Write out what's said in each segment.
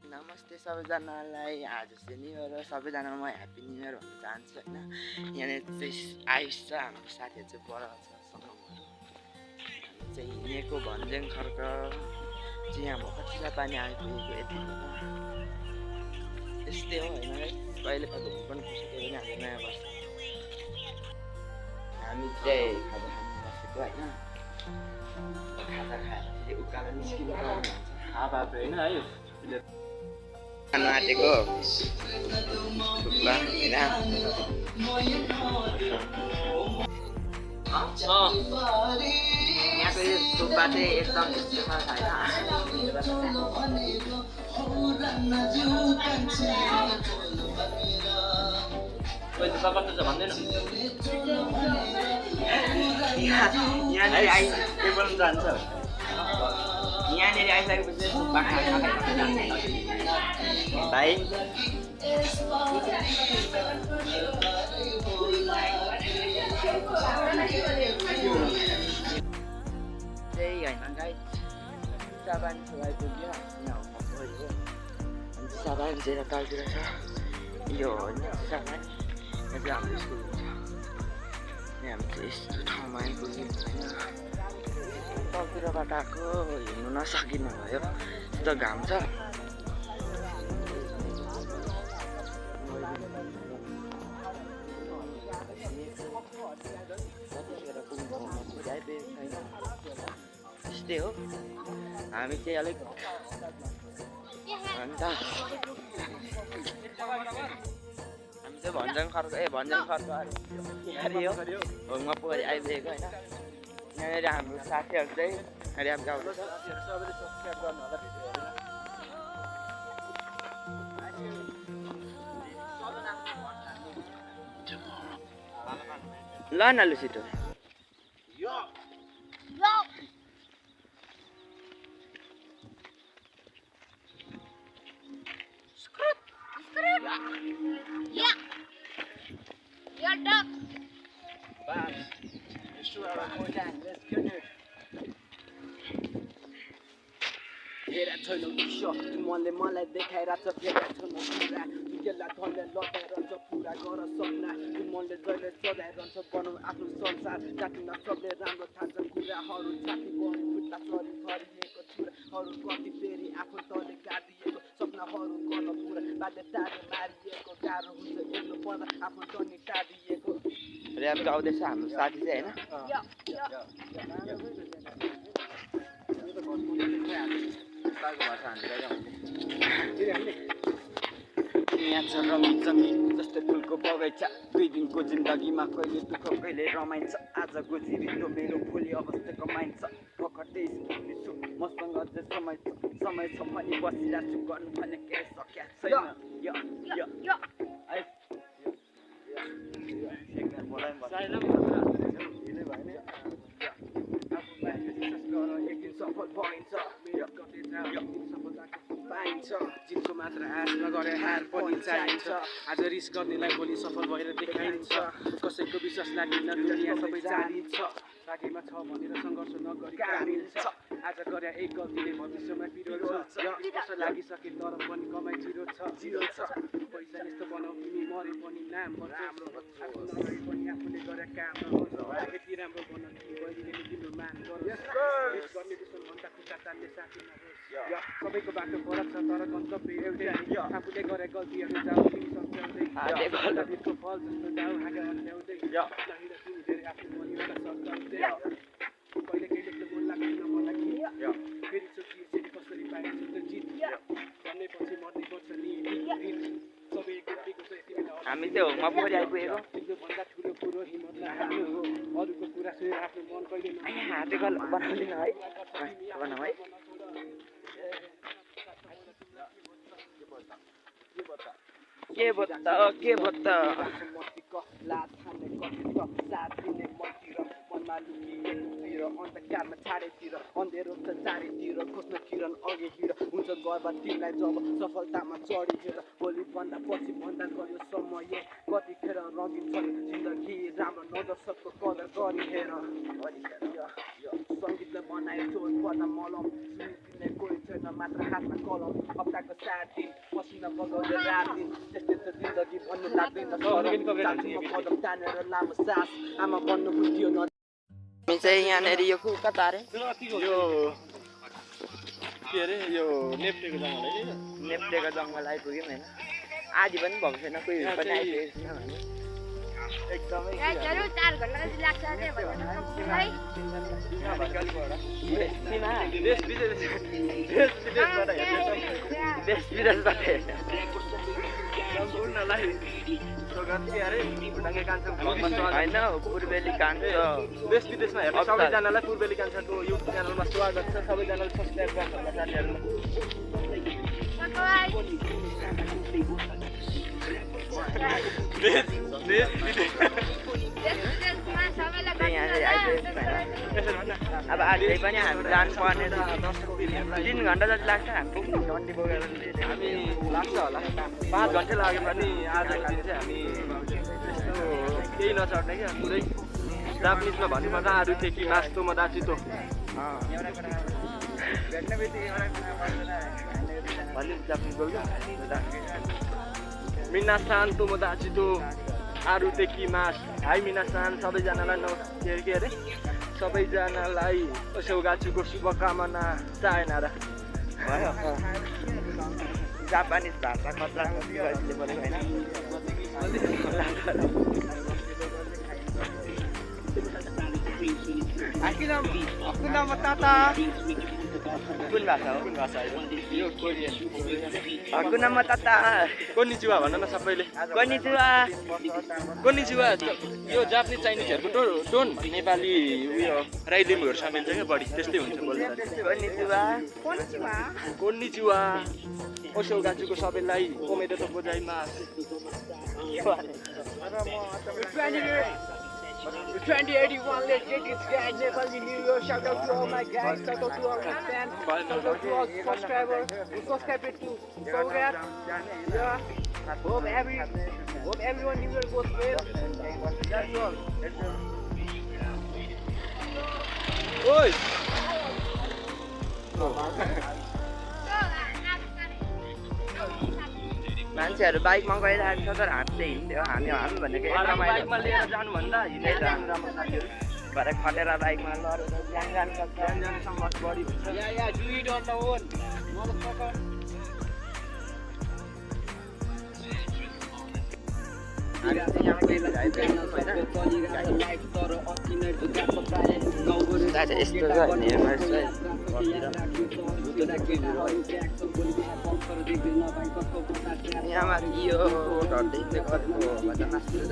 नमस्ते सबैजनालाई आज चाहिँ न्यु इयर हो सबैजनालाई म ह्याप्पी न्यु इयर भन्न चाहन्छु हैन यहाँनिर चाहिँ आयुष छ हाम्रो साथीहरु चाहिँ बडा छ सँगहरू चाहिँ हिँडेको भन्ज्याङ खर्क चाहिँ यहाँ भर्खर चिसा पानी आइपुगेको यति यस्तै हो हैन कहिले कहिले घुम्नु पनि पर्छ त्यही पनि हाम्रो नयाँ वर्ष हामी चाहिँ खाजा खानु बसेको हैन खाजा खाएर फेरि उकालो निस्किनु पर्ने हुन्छ हावा हैन है खानु आँटेको थुक्पा हैन यहाँको यो थुक्पा चाहिँ एकदम स्पेसल छैन यहाँनिर आइसकेपछि थुक्पा खानु भाइ त्यही होइन गाइस चिसाबानी छ आइपुग्यो यहाँ चिसाबानी चाहिँ तलतिर छ यो हो नि चिसाबानी यहाँ चाहिँ हाम्रो स्कुल छ यहाँ हामी चाहिँ यस्तो ठाउँमा आइपुग्यौँ होइन तलतिरबाट आएको हिँड्नु नसकिने भयो यस्तो घाम छ यस्तै हो हामी चाहिँ अलिक अन्त हामी चाहिँ भन्ज्याङ खर्क होममा पोखरी आइपुगेको होइन यहाँनिर हाम्रो साथीहरू चाहिँ ऱ्याप गाउँदैछ ल न लुसिटो Yeah. You're done. Bas. Jeszcze raz powiedziałem, let's get it. हेरा छैनौ दिशा मनले मलाई देखाइरहेछ फेरा छैनौ कुरा तुकेला धनले लटाइरहन्छ पुरा गर सपना मनले जहिले सजाइरहन्छ बनाउ आफ्नो संसार जातिमा सबले राम्रो ठान्छन् कुराहरू छाती बढी खुट्टा छरी छरिएको छुराहरू कति फेरि आफू तले काटिएको सपनाहरू गर्न पुरा बाध्यताले मारिएको गाह्रो हुन्छ एक्लो पर्दा आफू तनी टाढिएको ऱ्याप गाउँदैछ हाम्रो साथी चाहिँ हैन यहाँ छ रमिन जमिन जस्तै फुलको बगैँचा 2 दिनको जिन्दगीमा कहिले दुःख कहिले रमाइन्छ आजको जीवित मेरो भोलि अवस्था कमाइन्छ भर्खरै स्कुलिन्छु मसँग अझै समय छ पनि बसिरहेको छु गर्नु भने केही सकिया छैन सफल भइन्छ पाइन्छ जितको मात्र आश नगरे हार पनि चाहिन्छ आज रिस गर्नेलाई भोलि सफल भएर देखाइन्छ कसैको विश्वास लाग्दैन दुनियाँ सबै जारी छ लागेमा छ भनेर सङ्घर्ष नगरी कामिन्छ आज गरे एक गल्तीले भविष्यमा पिरो छ वर्ष लागिसके तर पनि कमाइ जिरो छ पैसा यस्तो बनाऊ तिमी मरे पनि नाम राम्रो आफू नगरी पनि आफूले गरे काम यति राम्रो बनाउ बहिनीले तिम्रो मान गरोस् गर्ने दुश्मनभन्दा खुट्टा तान्ने साथी नहोस् सबैको बाटो फरक छ तर गन्तव्य एउटै आफूले गरे गल्तीहरू जाऊ तिमी सम्झाउँदै गल्तीको फल जस्तो जाऊ हाँगा अन्त्याउँदै तिमी धेरै आफ्नो मनीबाट सल्झाउँदै कहिले कहिले मन लाग्दैन मलाई फेरि सोचिएपछि कसरी पाइन्छ त जित भन्ने पछि मर्नै पर्छ नि सबै एकैको छ यति बेला हामी चाहिँ होममा पोखरी आइपुगेको तिमीभन्दा ठुलो कुरो हिम्मतलाई हाल्नु हो अरूको कुरा सुनेर आफ्नो मन कहिले हातेको बनाउँदैन है बनाऊ है के बत्ता लात खाने कतिको साथ दिने मतिर मनमा लुकिएकोतिर अन्धकारमा छाडेतिर अँधेरो छ चारैतिर खोज्न किरण अघि हिँड हुन्छ गर्व तिमीलाई जब सफलतामा चढिहेर भोलिभन्दा पछि भन्दा गयो समय कतिखेर रङ्गिन छ जिन्दगी राम्रो नदर्शकको कदर गरिहेर सङ्गीतले बनायो चोट पर्दा मलम सुनिदिने कोही छैन मात्र हातमा कलम हप्ताको 7 दिन पसिना बगाउँदै रात दिन त्यस्तो जिन्दगी भन्नु लाग्दैन कदम तानेर लामो सास आमा बन्नु बुझ्यो न हामी चाहिँ यहाँनिर यो कता अरे यो के अरे यो नेप्टेको जङ्गल है नेप्टेको जङ्गल आइपुग्यौँ होइन आधी पनि भएको छैन कोही पनि आइपुगेको छैन भने एकदमै 4 घण्टा जति लाग्छ अरे देश विदेशबाट देश-विदेशबाट सम्पूर्णलाई स्वागत के अरे भुटाङे कान्छा होइन पूर्वेली कान्छ देश विदेशमा हेर्ने सबैजनालाई पूर्वेली कान्छाको युट्युब च्यानलमा स्वागत छ सबैजनाले सब्स्क्राइब गर्नुहोला अब आजै पनि हामी जानुपर्ने 3 घन्टा जति लाग्छ हामी पुग्नु डन्डी बोकेर हामी लाग्छ होला 5 घन्टा लाग्यो भने आजखालि चाहिँ हामी त्यस्तो केही नचढ्ने क्या पुरै जापानिजमा भन्नुपर्दा आरु तेकी मास्तो मदाचितो भन्ने जापानिज बोल्छ मिनासान तोमोदाचितो आरु तेकी मास हाई मिनासान सबैजनालाई के अरे सबैजनालाई ओसेउगाचुको शुभकामना चाहना र भयो जापानिज भाषा कता कतिले बोलेको होइन Hakuna Matata. कुन भाषा हो यो कोरियन Hakuna Matata कोन्निचिवा भन्न न सबैले Konnichiwa कोन्निचिवा यो जापानिज चाइनिजहरुको टोन नेपाली उयो राई लिम्बुहरु सामेल छ के बढी त्यस्तै हुन्छ बोल्दा Konnichiwa कोन्निचिवा ओसेउगाचुको सबैलाई ओमेदे त गोजाइमास 2081, let's get this guy Nepali New Year. Shout out to all my guys, shout out to all my fans, shout out to all subscribers who subscribe to Sogat. Yeah. Hope everyone New Year goes well. That's all. ओइ मान्छेहरु बाइकमा गइरहेको छ तर हामी चाहिँ हिँड्थ्यो हामी भनेको एक रमाइलो बाइकमा लिएर जानु भन्दा हिँडेर जानु राम्रो साथीहरु भरे खटेर बाइकमा लडेर जान जान सक्छ जाने सम्भव बढी हुन्छ Yeah, do it on the own, motherfucker. हामी चाहिँ यहाँ पहिला जाइदिनु हैन दाजु यस्तो छ नि यहाँ माथि यो रोडहरु चाहिँ गरेको भन्छ मास्टर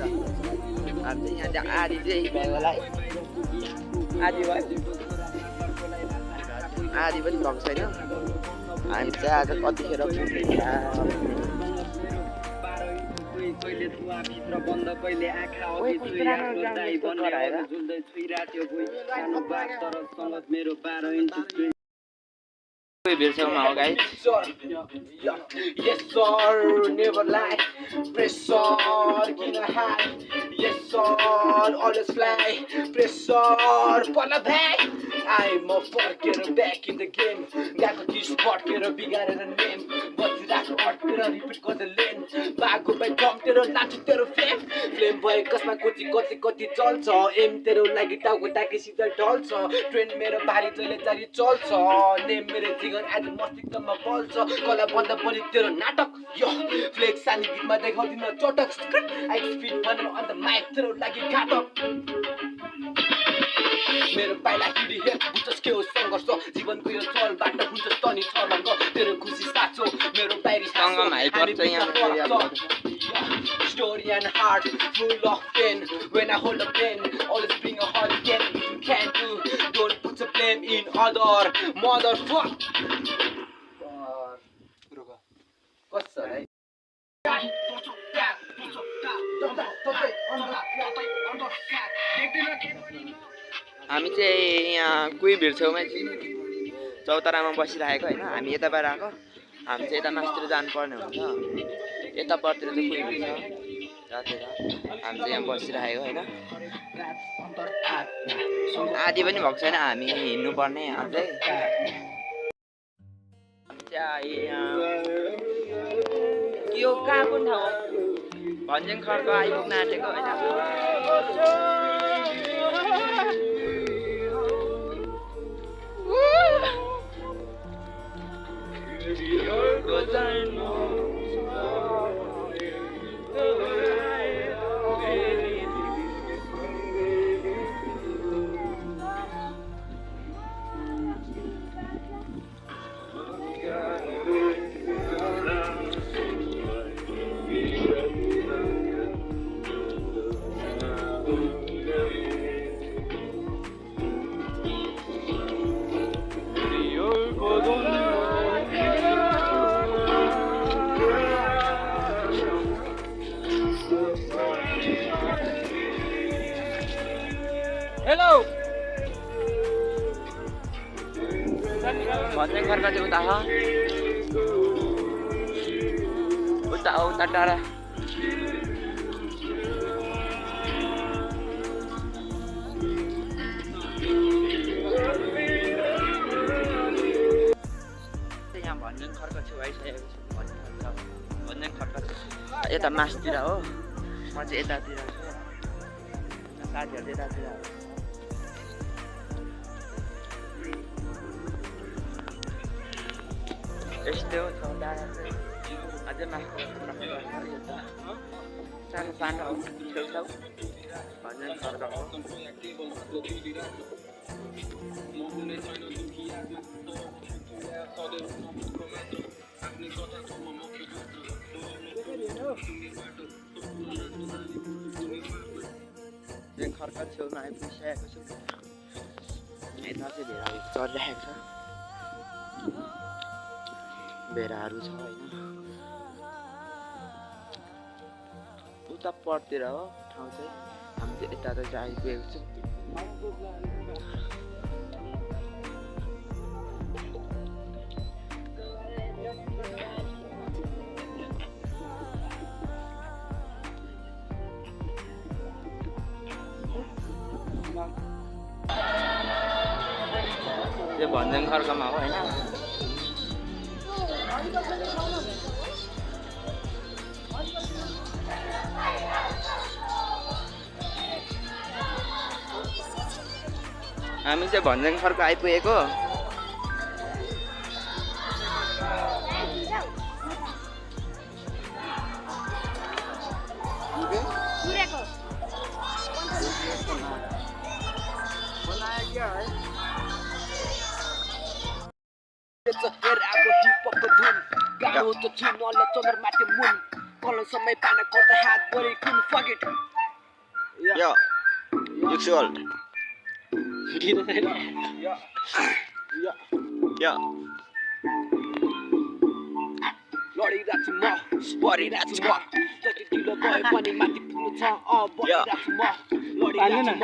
हामी चाहिँ यहाँ चाहिँ आधी चाहिँ भयो होला है आधी भयो आधी पनि भएको छैन हामी चाहिँ आज कतिखेर कहिले तुवा भित्र बन्द कहिले आँखा झुल्दै छुइराथ्यो कोही सानो बाघ तर सङ्गत मेरो 12 इन्च कोही भिड्छौँमा हो गाई Yes sir, never lie. Pressure, kin high. Yes sir, always fly. Pressure, pala bhai. I'm a fucker back in the game. Gako kiss fucker bigarer name. बसिराको अटेर रिपिट गर्दै लेन बागो बाइ कम तेरो नाच्छु तेरो फ्लेम फ्लेम भए कसमा कति कति कति चल्छ एम तेरो लागि टाउको ताके सिधा ढल्छ ट्रेन मेरो भारी जहिले जारी चल्छ नेम मेरो जिगर आज मस्तिष्कमा बल्छ कला बन्द पनि तेरो नाटक यो फ्लेक्स सानी गीतमा देखाउँदिन चटक आई स्पिड भनेर अन्त माइक तेरो लागि घाटक मेरो पाइला हिँडी हेर बुझ्छस् के हो सङ्घर्ष जीवनको यो चल बाटो हुन्छ तनी छर्लङ्ग तेरो खुसी साँचो मेरो बाहिरी story and heart full of pain when I hold a pen always bring a hurricane you can't do don't put the blame in other motherfucker कस्तो है हामी चाहिँ यहाँ कोही भिड्छौँमा चौतारामा बसिरहेको होइन हामी यताबाट आएको हामी चाहिँ यता मास्तिर जानुपर्ने हुन्छ यतापट्टि चाहिँ कोही भिड्छ रातिर हामी चाहिँ यहाँ बसिरहेको होइन आधी पनि भएको छैन हामी हिँड्नुपर्ने अझै यो कहाँ कुन ठाउँ हो भन्ज्याङ खर्क आइपुग्न आँटेको होइन हेलो भन्ज्याङ खर्क चाहिँ उता हो उता हो उता टाढा यहाँ भन्ज्याङ खर्क छेउ आइसकेको छु भन्ज्याङ खर्क यता मासतिर हो म चाहिँ यतातिर छु साथीहरू यतातिर यस्तै हो डाँडा चाहिँ अझै मासु सानो सानो छेउछाउ भन्ज्याङ खर्क हो खर्क छेउमा आइपुगिसकेको छु यता चाहिँ भेडाहरू चलिरहेको छ भेडाहरू छ होइन उता परतिर हो ठाउँ चाहिँ हामी चाहिँ यता चाहिँ आइपुगेको छु यो भन्ज्याङ खर्कमा हो होइन हामी चाहिँ भन्ज्याङ खर्क आइपुगेको गाह्रो त छुन चन्द्रमाथि मुन कलम समय पाना गर्दा हात बढी कुन फकेट यो युक्सुअल यो लडिरहेको छु म बढिरहेको छु म जति ढिलो भए पनि माथि पुग्नु छ बढिरहेको छु म लडिरहेको छु म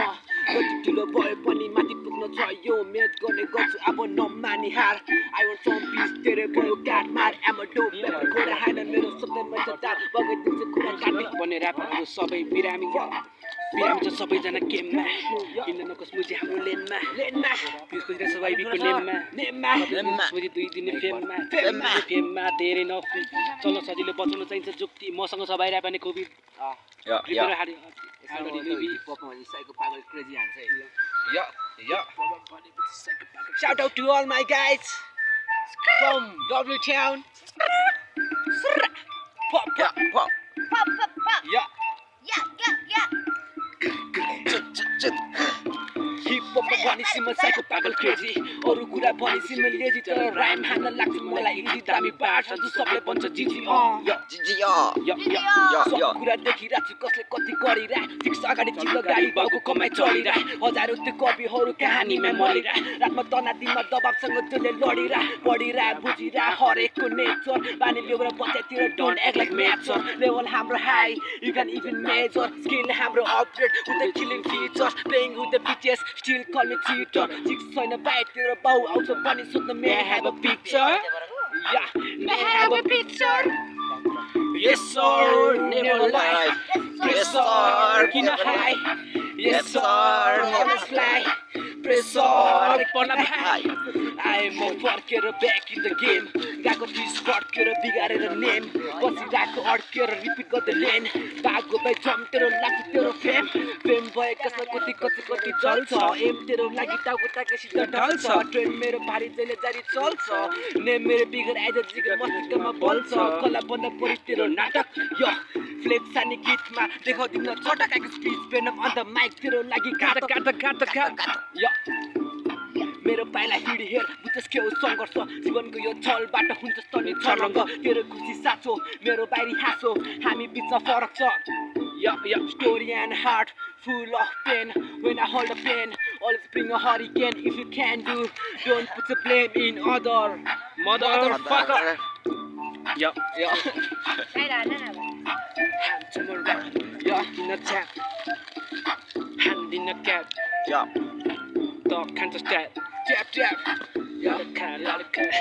जति ढिलो भए पनि माथि पुग्नु छ यो म्याच गर्ने गर्छु अब नमानी हार I want some peace तेरे भयो काट मार एमो डोप पेपर खोला हाइन मेरो सबै मजादार बगाइदिन्छु कुरा काट्ने भन्ने ऱ्यापरहरू सबै बिरामी छ सबैजना गेममा किन नकोस् मुजी हाम्रो लेनमा पिस खोजिरहेको छ वाइबीको नेममा स्मृति 2 दिने फेममा धेरै नफी चल्न सजिलो बचाउन चाहिन्छ जुक्ति मसँग छ बाहिर पनि covid Shout out to all my guys from W Town. Pop. Yeah. Hip hop भनेपछि म साइको पागल क्रेजी अरू कुरा भनेपछि म लेजी तर राइम हान्न लाग्छ मलाई इजी दामी बार छ सबले भन्छ जिजी सब कुरा देखिरहेको छु कसले कति गरिरा फिक्स अगाडि चिल्लो गाडी बाउको कमाइ चलिरा हजारौं त्यो कपीहरू कहानीमा मरिरा रातमा तना दिनमा दबाबसँग जसले लडिरा पढिरा बुझिरा हरेकको नेचर बानी बेहोरा बच्चातिर don't act like mature level हाम्रो hi you can even major skill हाम्रो upgrade with the killing features playing with the bitches still call me cheater जिक्स छैन बाइकतिर बाउ आउँछ पनि सोध्न may I have a picture yeah may I have a picture yes sir never lie yes sir किन high yes sir never fly pressure पर्ला भाइ आए म फर्केर ब्याक इन द गेम गएको फिस फर्केर बिगारेर नेम बसिरहेको अड्केर रिपिट गर्दै लेन बागो बाई जम तेरो लागि तेरो फेम फेम भए कसलाई कति कति कति चल्छ एम तेरो लागि टाउको टाकेसित ढल्छ ट्रेन मेरो भारी जहिले जारी चल्छ नेम मेरो बिगर आइज जिगर मस्तिष्कमा बल्छ कला बन्द परि तेरो नाटक यो फ्लेक्स सानी गीतमा देखाउँदिन चटकाको स्पिच पेनम अन्त माइक तेरो लागि गाट यो मेरो पाइला हिँडी हेर बुझ्छस् के हो सङ्घर्ष जीवनको यो छलबाट हुन्छ तनी छर्लङ्ग तेरो खुसी साँचो मेरो बाहिरी हाँसो हामी बिचमा फरक छ story and heart full of pain when I hold a pen always bring a hurricane if you can do don't put the blame in other motherfucker hand to my right in a tap hand in a cap dog can't stand tap lot of cat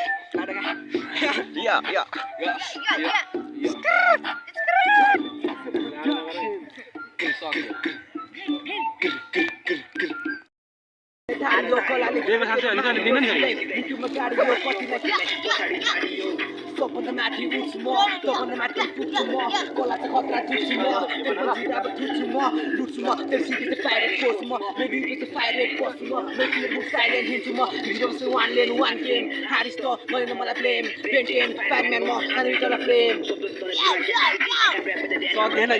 Sopan mati utsmo, sopan mati putsmo, kola khatra tutsmo, terjira tutsmo, lutsmo, tersi the pirate cosmo, maybe it's a pirate cosmo, maybe it's silent hintsmo, videos one lane one game, Haristo, mala mala blame, Benton, Batman mo, and it's all a flame. So then I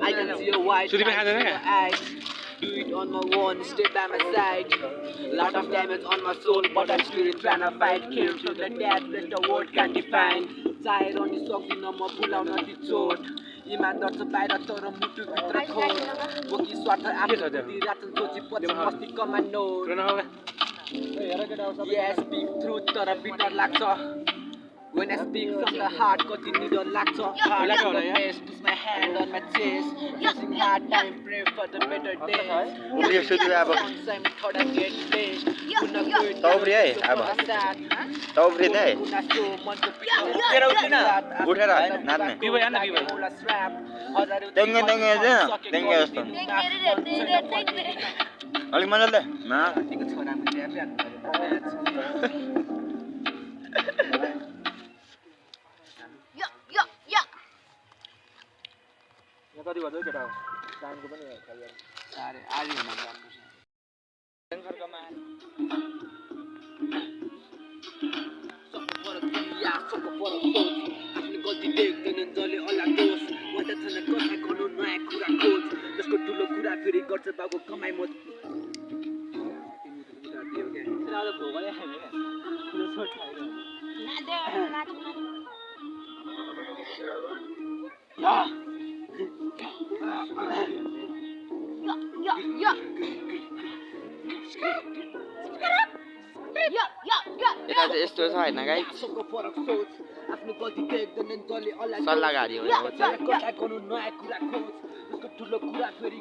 I can see your white eyes. Do it on my own, stay by my side. Lot of damage on my soul, but I'm still trying to fight. Came to the death that the world can't define. Tired on the socks, no more pull out on the throat. इमानदार छ बाहिर तर मुटु भित्र खोट बोकी स्वार्थ आफ्नो बुद्धि रातन सोची पछि मस्तिष्कमा नोट Yes, speak truth तर बिटर लाग्छ When I speak from the heart, कति निडर लाग्छ Heart on the best, puts my hand on my chest Using hard time, pray for the better days Time thought I get blessed Taubri hai, aba. Taubri nahi. Tera utina. Uthera naatne. Bibo yana bibo. Tenge aja. Tenge jasto. Alik manjal de. Na. Kali baju kita. Tangan ko pani kalian. Sare, ali na राम्रो छ. Dengarको मान. Soko for a dunia, soko for a soul. आफ्नो गल्ती देख्दैन जसले अल्लाह दोष. वटा छन कथा गर्नु नयाँ कुरा खोज. जसको ठुलो कुरा फेरि गर्छ बाबु कमाइ मत. तिनीहरु भोगले खाने के. ठुलो छोट खाइरहेको. यता चाहिँ यस्तो छ हैन गाइस सल्लाह गाडी हो ठुलो कुरा फेरि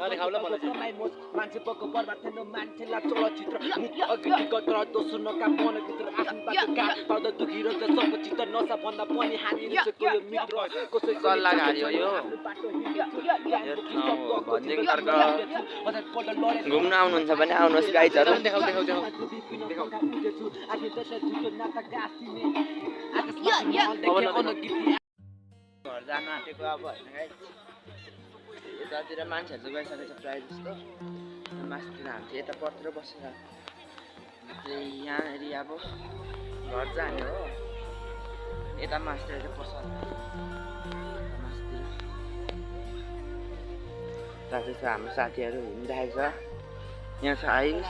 मान्छे पक्क बर्बाद थिएन मान्छेलाई चलचित्र अघि कत्र दोस्रो नका मनभित्र आफ्नो बाटो काट पर्दा दुखी रहन्छ सबको चित्त नसा भन्दा पनि हानि रहेछ कोही मित्र कसै सल्लाह गाडी हो यो घुम्न आउनुहुन्छ भने आउनुहोस् गाइजहरु देखाउ घर जान आँटेको अब हैन गाइस यतातिर मान्छेहरु चाहिँ गइसकेछ प्राय जस्तो मास्तिर हामी चाहिँ यता परतिर बसेर चाहिँ यहाँनेरि अब घर जाने हो यता मास्तिर चाहिँ पसल मास्तिर दाजु छ हाम्रो साथीहरु हिँडिरहेको छ यहाँ छ आइस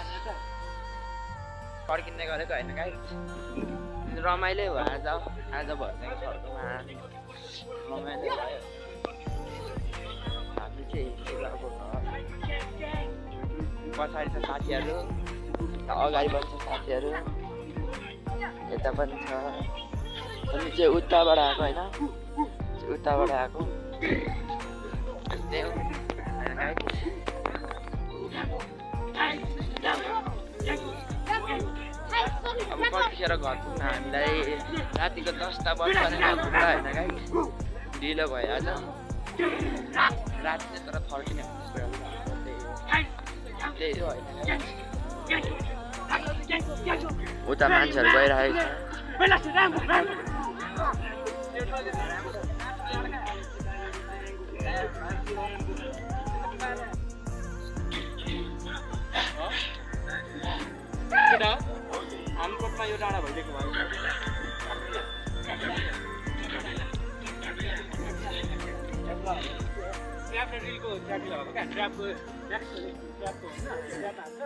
फर्किँदै गरेको हैन गाइस रमाइलो भयो आज भर्दै घरकोमा रमाइलो भयो हामी चाहिँ हिँडिरहेको पछाडि छ साथीहरु अगाडि बस्छ साथीहरु यता पनि छ हामी चाहिँ उताबाट आएको होइन उताबाट आएको त्यही हो होइन गाइस अब कतिखेर घर पुग्न हामीलाई रातिको 10टा बज्छ नै पुग्छ होइन गाइस ढिलो भइहाल्छ राति चाहिँ तर फर्किने त्यही हो होइन उता मान्छेहरू गइरहेको छ हामकोटमा यो डाँडा भइदिएको भयो ट्र्याप र रिलको ट्र्याप लगाएको क्या ट्र्यापको होइन ट्र्याप हान्छ